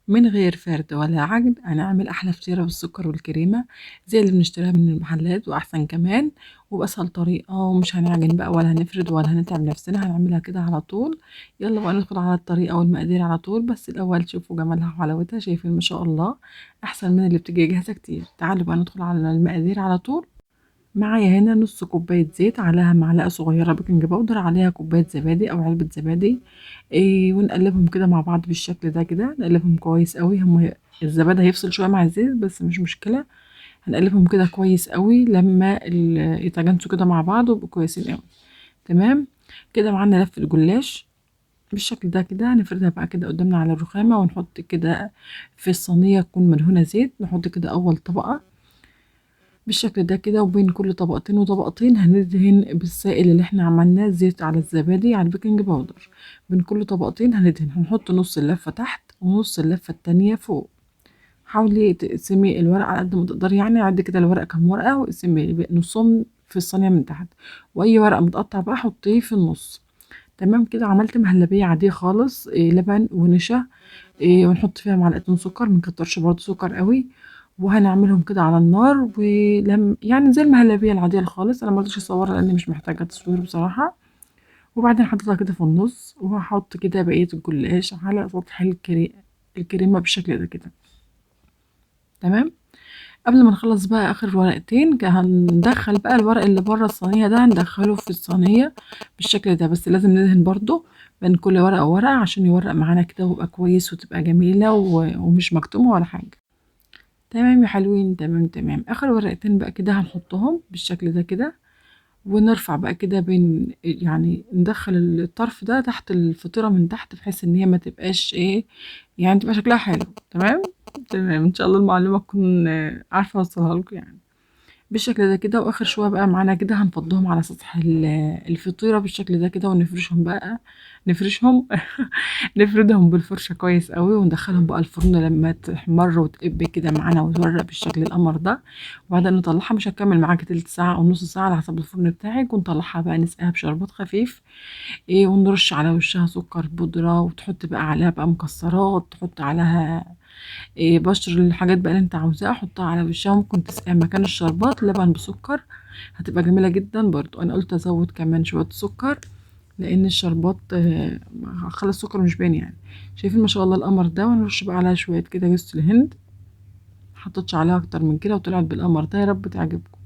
من غير فرد ولا عجن هنعمل احلى فطيره بالسكر والكريمه زي اللي بنشتريها من المحلات واحسن كمان وباسهل طريقه، ومش هنعجن بقى ولا هنفرد ولا هنتعب نفسنا، هنعملها كده على طول. يلا بقى ندخل على الطريقة والمقادير على طول. بس الاول شوفوا جمالها وحلاوتها، شايفين ما شاء الله احسن من اللي بتيجي جاهزة كتير. تعالوا بقى ندخل على المقادير على طول. معايا هنا نص كوباية زيت، عليها معلقه صغيرة baking powder، عليها كوباية زبادي او علبة زبادي، ونقلبهم كده مع بعض بالشكل ده كده، نقلبهم كويس قوي. هم الزبادي هيفصل شوية مع الزيت بس مش مشكلة، هنقلبهم كده كويس قوي لما يتجانسوا كده مع بعض ويبقوا كويسين قوي. تمام كده معانا لفه جلاش بالشكل ده كده. هنفردها بقى كده قدامنا على الرخامه، ونحط كده في الصينية تكون مدهونه زيت، نحط كده اول طبقه بالشكل ده كده، وبين كل طبقتين وطبقتين هندهن بالسائل اللي احنا عملناه زيت على الزبادي على ال baking powder. بين كل طبقتين هندهن، هنحط نص اللفة تحت ونص اللفة التانية فوق. حاولي تقسمي الورق على قد ما تقدري، يعني عدي كده الورق كام ورقة واقسمي نصهم في الصينية من تحت، واي ورقة متقطع بقى حطيه في النص. تمام كده. عملت مهلبية عادية خالص، لبن ونشا، ونحط فيها معلقتين سكر، منكترش برضو سكر قوي، وهنعملهم كده على النار، ولم يعني زي المهلبيه العادية خالص. انا ما رضيتش اصورها لان مش محتاجه تصوير بصراحة. وبعدين حطيتها كده في النص، وهحط كده بقية الجلاش على سطح الكريمة بالشكل ده كده. تمام. قبل ما نخلص بقى اخر ورقتين، هندخل بقى الورق اللي بره الصينية ده، هندخله في الصينية بالشكل ده، بس لازم ندهن برضو بين كل ورقة وورقة عشان يورق معانا كده ويبقى كويس وتبقى جميلة ومش مكتومة ولا حاجة. تمام يا حلوين، تمام تمام. اخر ورقتين بقى كده هنحطهم بالشكل ده كده، ونرفع بقى كده بين، يعني ندخل الطرف ده تحت الفطيره من تحت، بحيث ان هي ما تبقاش ايه، يعني تبقى شكلها حلو. تمام تمام. ان شاء الله المعلومة تكون عارفه اوصلها لكم يعني بالشكل ده كده. واخر شوية بقى معانا كده هنفضهم على سطح الفطيره بالشكل ده كده، ونفرشهم بقى، نفرشهم نفردهم بالفرشه كويس قوي، وندخلهم بقى الفرن لما تحمر وتقب كده معانا وتورق بالشكل القمر ده. وبعدين نطلعها، مش هتكمل معاكي تلت ساعة او نص ساعة على حسب الفرن بتاعك، ونطلعها بقى نسقيها بشربات خفيف، ونرش على وشها سكر بودره، وتحط بقى عليها بقى مكسرات، تحط عليها بشر الحاجات بقى اللي انت عاوزاها، حطها على وشها. ممكن تسقيها مكان الشربات لبن بسكر، هتبقى جميلة جدا برضو. انا قلت ازود كمان شوية سكر لان الشربات خلى السكر مش باين يعني. شايفين ما شاء الله القمر ده. ونرش بقى عليها شوية كده جوز الهند، حطيتش عليها اكتر من كده، وطلعت بالقمر ده. يا رب تعجبكم.